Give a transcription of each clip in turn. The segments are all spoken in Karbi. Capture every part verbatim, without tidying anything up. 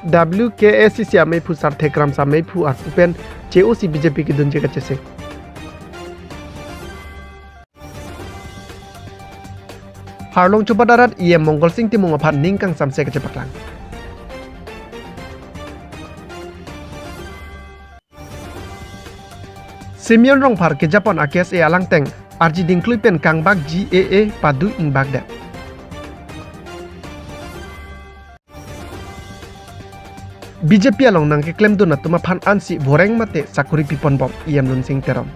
W K A C C ameiphu Sarthe Kramsa ameiphu arpu pen che-osi B J P kedunji kachesik. Harlong Chobat arat E M Mongal Sing Timung aphan ning kangsamse kachepaklang. Simeon Rongphar kejapon a-case alangteng arji dingklui pen kangbak G A A padu ingbak det. B J P along nangkeklemdun atum aphan ansi voreng mate sakori piponbom E M Lunsing Teron.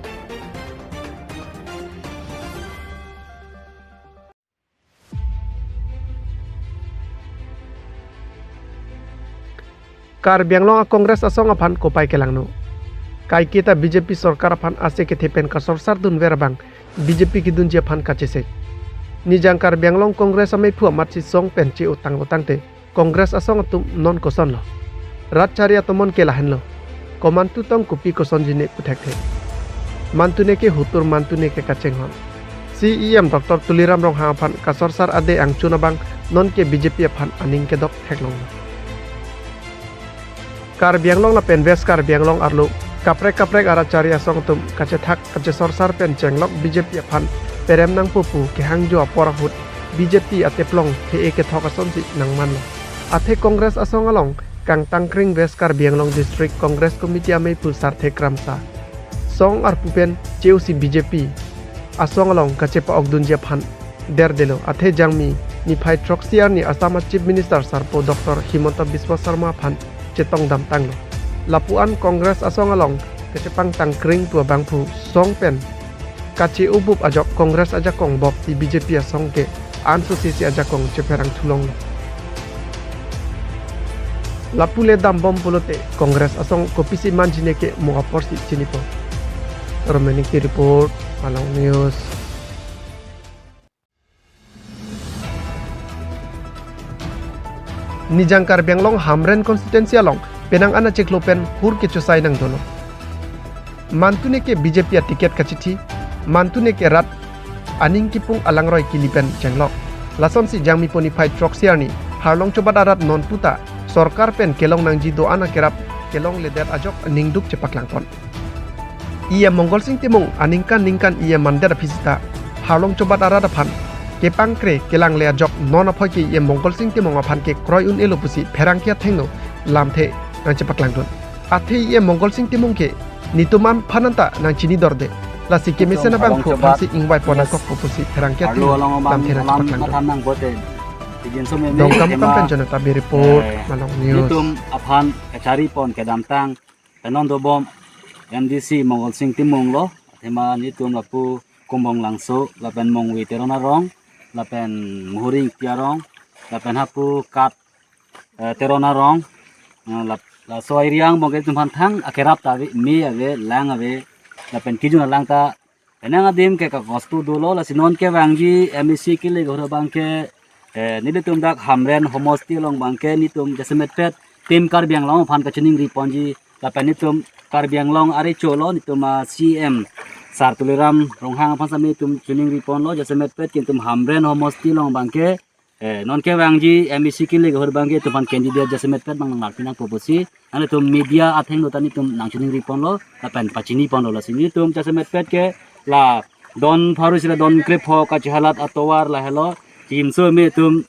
Karbi Anglong a-Congress asong aphan kopai kelangno. Kaiketa B J P sorkar aphan ase kethe pen kasorsar dunver abang B J P kedunji aphan kachesik. Nijang Karbi Anglong Congress ameiphu amatsi song pen che-o tanglo tangte Congress asong atum non kosonlo. Rat chari atomon ke lahenlo. Komantu tong kopi kosonjine pu thekthe. Mantune ke hutur mantune ke kachenghon. C E M Doctor Tuliram Ronghang aphan kasorsar ade angchun abang nonke B J P aphan aning kedok theklonglo. Karbi Anglong lapen West Karbi Anglong arlo kaprek kaprek arat chari asong atum kachethak kachesorsar pen chenglok B J P aphan perem nangpo pu kehangjo apor ahut B J P ateplong the-e kethok asonsi nangmanlo. Athe Congress asong along kangtangkring West Karbi Anglong District Congress Committee ameiphu Sarthe Kramsa song arpu pen che-osi B J P asong along kachepa-okdunji aphan derdelo. Athe Jangmi niphai throksi arni Assam a-Chief Minister sarpo Doctor Himanta Biswa Sarma aphan chetongdam tanglo. Lapu-an Congress asong along kachepangtangkring pu abangphu song pen kache-obup ajok Congress ajakong bopsi B J P asong ke ansosisi ajakong chepherang thulonglo. Lapu le dambom pulote Congress asong kopisi manjine ke mo aporsi chinipo. Romaniki report, Malong News. Nijang Karbi Anglong Hamren constituency along penang an achiklo pen hur kechosai nangdolo. Mantune ke B J P a-ticket kachithi, mantune ke rat aning kipung alangroi kili pen chenglok. Lasonsi Jangmi po niphai throksi arni Harlong Chobat arat non puta sorkar pen kelong nangji do-an akerap kelongledet ajok ningduk chepaklangpon. E M Mongal Sing Timung aningkan ningkan E M mandet aphi sita Harlong Chobat arat aphan kepangkre kelangle ajok non aphoi ke E M Mongal Sing Timung aphan kekroi un-elo pusi pherangke athengno lamthe nangchepaklangdun. Athe E M Mongal Sing Timung ke netum aphan anta nangchini dorde. Lasi kemesen abangphu aphansi ingvaipon nangkokpo pusi pherangke athengno lamthe nangchepaklangdun. Dongkamukam pen Jonathan Bey report, Malong News. Netum aphan kacharipon kedamtang pen non dobom M D C Mongal Sing Timung lo, athema netum lapu Kumbong Langso, lapen Mongve Teron arong, lapen Muhuri Ingti arong, lapen hapu Kat, eh, Teron arong, eh, lap-, laso area angbong ke netum aphan thang akerap ta ave, me ave, lang ave, lapen kejun alang ta penang adim ke kakostu dolo, lasi non kevangji M A C kilik ahut abang ke, eh, nelitum dak Hamren homosti along abang ke netum jasemetpet Team Karbi Anglong aphan kachiningriponji lapen netum Karbi Anglong arecho lo, netum a-C M Sar Tuliram Ronghang aphan sami netum chiningriponlo, jasemetpet ke netum Hamren homosti along abang ke, eh, non kevangji M A C kilik ahut abang ke netum aphan candidate jasemetpet abang nanglarpi nangpo pusi, nanglitum media athengno ta netum nangchiningriponlo, lapen pachiniponlo, lasi netum jasemetpet ke la don pharo isi la don krepho kachehalat atovar lahelo, chimso me netum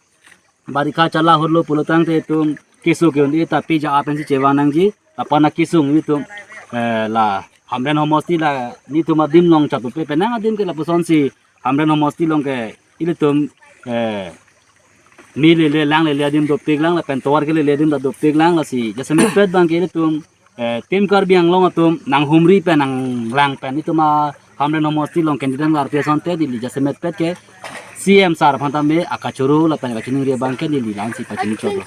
barikha chala hurlo pulotangte netum keso ke-un-e ta pija apensi chevang nangji, lapen akesung netum, eh, la Hamren homosti la netum adim along chatupe penang adim ke lapusonsi Hamren homosti along ke ilitum, eh, me lele lang lele adim dopiklang lapen tovar kelele adim ta dopiklang, lasi jasemetpet abang ke ilitum, eh, Team Karbi Anglong atum nanghumri pen nanglang pen netum a-Hamren homosti along candidate larpi asonte neli jasemetpet ke C M Sar aphan tame akachoro lapen akachiningri abang ke neli la-ansi pachini choro.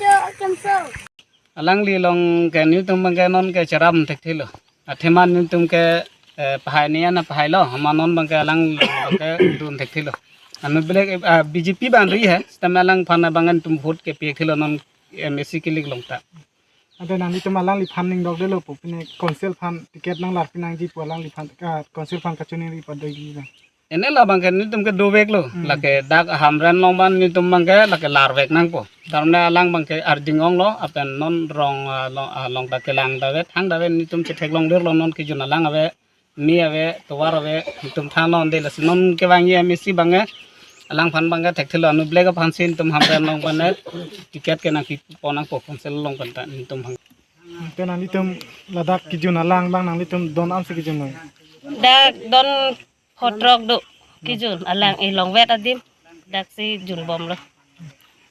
Alangli along ke netum abang ke non ke cheram thekthelo. Athema netum ke, eh, pahai ne ana pahailo, hama non abang ke alang abang ke dun thekthelo. Anu belek, eh, B J P abang do-i he, sitame alangphan abang netum vote kepi thekthelo non M A C kilik along ta. Ante nanglitum alangliphan ning dokdelo pu, pine council aphan ticket nanglarpi nangji pu alangliphan, ah, council aphan kachiningri pado-i na. Ene labang ke netum ke doveklo. Hmm. Lake dak Hamren along abang netum abang ke lake larvek nangpo. Tame alang abang ke arjing onglo, lapen non rong, ah, long, ah, long ta kelang davet, thang davet netum chetheklong dirlo non kejun alang ave, me ave, tovar ave, netum thannon de lasi non kevangji amei si abang ke, alangphan abang ke thekthelo, anu black aphansi netum Hamren along abang ke ticket ke nangkepon nangpo, council along abang ta netum abang. Te nanglitum ladak kejun alang abang nanglitum don amsi kejun nang? Dak don photrok do kejun alang, eh, longvet adim daksi junbomlo.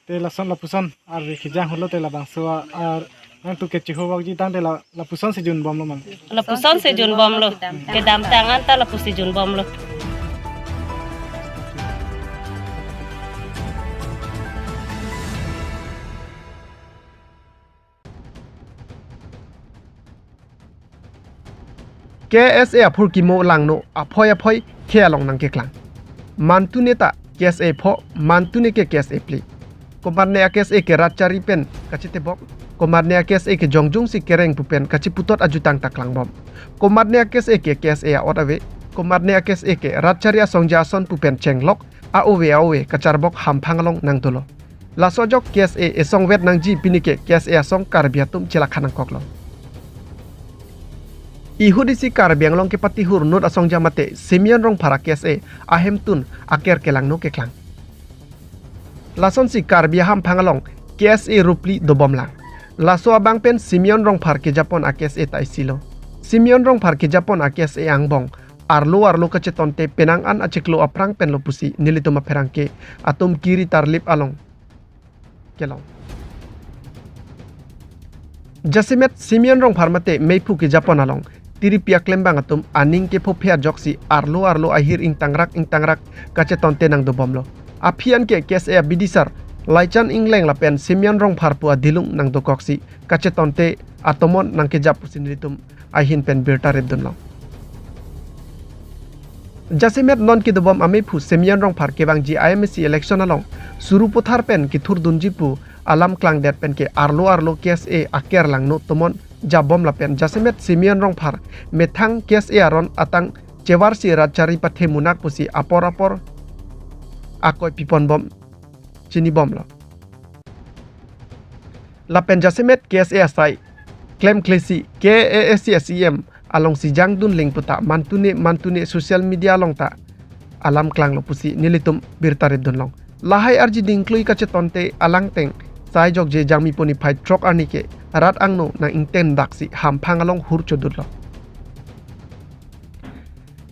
Te lason lapuson arve kejang holo te labangso ar nangtum ke chihuvokji tangte la, lapusonsi junbomlo mang? Lapusonsi junbomlo. Kedamtang anta lapusi junbomlo. K S A aphurkimo langno aphoi aphoi khei along nangkeklang. Mantune ta K S A pho, mantune ke K S A phli. Komatne a K S A ke rat chari pen kachetebok, komatne a K S A ke jongjungsi kereng pu pen kacheputot ajutang ta klangbom. Komatne a K S A ke K S A a-ot ave, komatne a K S A ke rat chari asongja ason pu pen chenglok, a-ove a-ove kacharbok hamphang along nangdolo. Laso ajok K S A esongvet nangji pini ke K S A asong Karbi atum chelakha nangkoklo. Ihut isi Karbi Anglong kepatihur inut asongja mate Simeon Rongphar a K S A ahemtun aker kelangno keklang. Lasonsi Karbi ahamphang along K S A ro phli dobomlang. Laso abang pen Simeon Rongphar kejapon a K S A ta isilo. Simeon Rongphar kejapon a K S A angbong arlo arlo kachetonte penang an achiklo aphrang penlo pusi nelitum apherangke atum kiri tarlip along kelong. Jasemet Simeon Rongphar mate meiphu kejapon along tiripi aklembang atum aning kephophe ajoksi arlo arlo ahir ingtangrak ingtangrak kachetonte nangdobomlo. Aphi an ke K S A abidisar Laichan Engleng lapen Simeon Rongphar pu adilung nangdokoksi kachetonte atomon nangkejap pusi nelitum ahin pen birta repdunlong. Jasemet non kedobom ameiphu Simeon Rongphar kevangji I M A C election along Sarupathar pen kethurdunji pu alam klangdet pen ke arlo arlo K S A aker langno tomon japbom lapen jasemet Simeon Rongphar methang K S A aron atang chevarsi rat chari pathe munak pusi apor apor akoi piponbom chinibomlo. Lapen jasemet K S A asai klemkle si K A A C a C M alongsi jangdun ling puta mantune mantune social media along ta alam klanglo pusi nelitum birta repdunlong. Lahai arji dingklui kachetonte alangteng sai jokje Jangmipo niphai throk arni ke rat angno nang ingten daksi hamphang along hur chodutlo.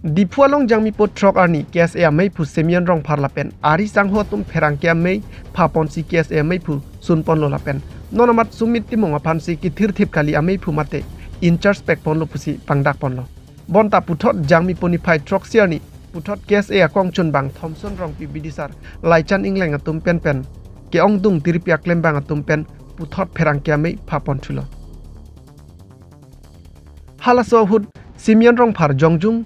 Diphu along Jangmipo throk arni K S A ameiphu Simeon Rongphar lapen ari sangho atum pherangke amei phaponsi K S A ameiphu sunponlo lapen non amat Sumit Timung aphansi kethirthip kali ameiphu mate in charge pekponlo pusi pangdakponlo. Bonta puthot Jangmipo niphai throksi arni puthot K S A akongchunbang Thomson Rongpi bidisar Laichan Engleng atum penpen ke-ongdung tiripi aklembang atum pen puthot pherangke amei phaponthulo. Halaso ahut Simeon Rongphar jongjung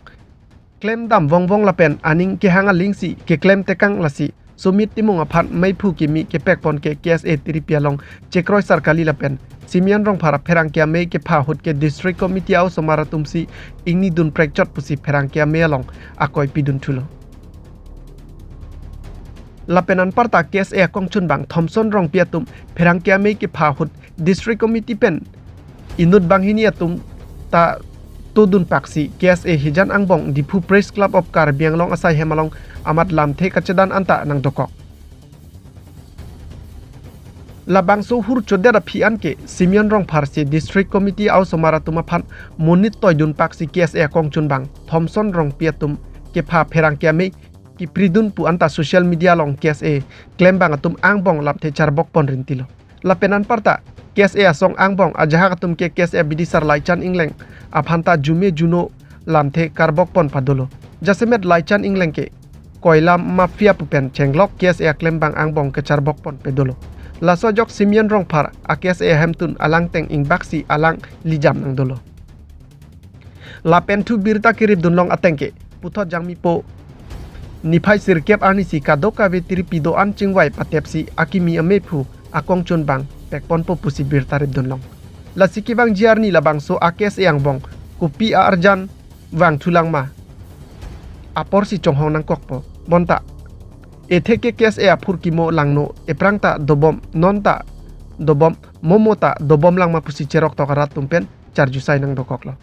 klemdam vongvong lapen aning kehang alingsi keklemtekang lasi Sumit Timung aphan meiphu kimi kepekpon ke K S A tiripi along chekroisar kali lapen Simeon Rongphar apherangke amei kepha ahut ke District Committee a-osomar atumsi ingnidun prekchot pusi pherangke amei along akoi pidunthulo. Lapen anparta K S A akongchunbang Thomson Rongpi atum pherangke amei kepha ahut District Committee pen inut banghini atum ta todunpaksi K S A hijan angbong Diphu Press Club of Karbi Anglong asai hem along amat lamthe kachedan anta nangdokok. Labangso hur chodet aphi an ke Simeon Rongphar si District Committee a-osomar atum aphan monit toidunpaksi K S A akongchunbang Thomson Rongpi atum kepha pherangke amei kipridun pu anta social media along K S A klembang atum angbong lamthe charbokpon rintilo. Lapen anparta K S A asong angbong ajahak atum ke K S A bidisar Laichan Engleng aphanta jume juno lamthe karbokpon padolo. Jasemet Laichan Engleng ke koila mafia pu pen chenglok K S A klembang angbong kecharbokpon padolo. Laso ajok Simeon Rongphar a K S A ahemtun alangteng ingbaksi alang lijam nangdolo. Lapen thu birta keripdunlong ateng ke puthot Jangmipo niphai sirkep arnisi kadokave tiripi do-an chingvai patepsi akimi ameiphu akongchunbang pekponpo pusi birta ripdunlong. Lasi kevangji arni labangso a K S A angbong kopi a-arjan vangthulang ma? aporsi chonghong nangkokpo. Bonta ethek ke K S A aphurkimo langno, ephrang ta dobom, non ta dobom, momo ta dobom langma pusi cheroktok arat atum pen charjusai nangdokoklo.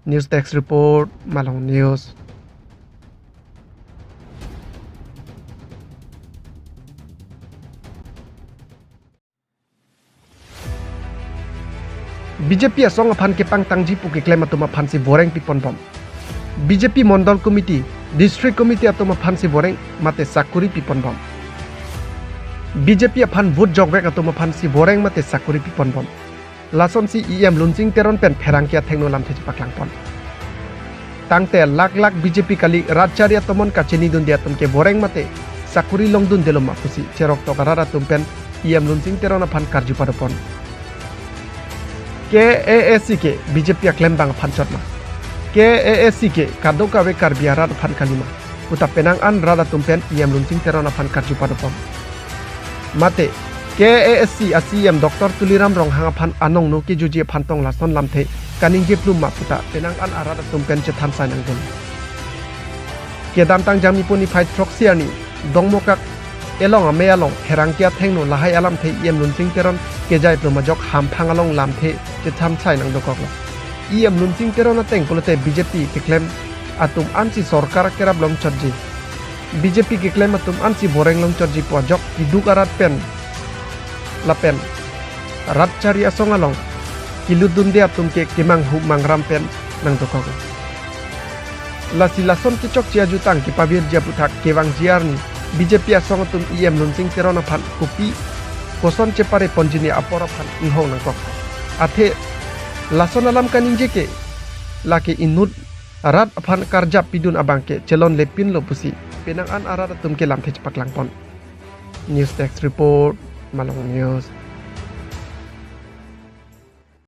News Desk Report, Malong News. B J P asong aphan kepangtangji pu keklem atum aphansi boreng piponbom. B J P Mondol Committee, District Committee atum aphansi boreng mate sakuri piponbom. B J P aphan vote jokvek atum aphansi boreng mate sakuri piponbom. Lasonsi E M Lunsing Teron pen pherangke athengno lamthe chepaklangpon. Tangte lak lak B J P kali rat chari atomon kachinidunde atum ke boreng mate sakuri longdundelo ma pusi cheroktok arat atum pen E M Lunsing Teron aphan karju padopon. K A A C ke B J P aklembang aphan chot ma? K A A C ke kadokave Karbi arat aphan kalima? Puta penang an rat atum pen E M Lunsing Teron aphan karju padopon. Mate K A A C a C E M Doctor Tuliram Ronghang aphan anongno kejuji aphan tong lason lamthe kaningje plum ma puta penang an arat atum pen chethan sai nangdun. Kedamtang Jangmipo niphai throksi arni Dongmukak elong amei along pherangke athengno lahai alamthe E M Lunsing Teron kejai plum ajok hamphang along lamthe chethan sai nangdokoklo. E M Lunsing Teron ateng pulote B J P keklem atum ansi sorkar kerap longchotji, B J P keklem atum ansi boreng longchotji pu ajok kiduk arat pen lapen rat chari asong along kelutdunde atum ke kemanghu mangram pen nangdokok. Lasi lason kechokche ajutang kepavirji aputhak kevangji arni B J P asong atum E M Lunsing Teron aphan kopi koson chepare ponjine apor aphan inghong nangkok. Athe lason alam kaningje ke lake inut rat aphan karjap pidun abang ke chelonlepinlo pusi penang an arat atum ke lamthe chepaklangpon. News Desk Report, Malong News.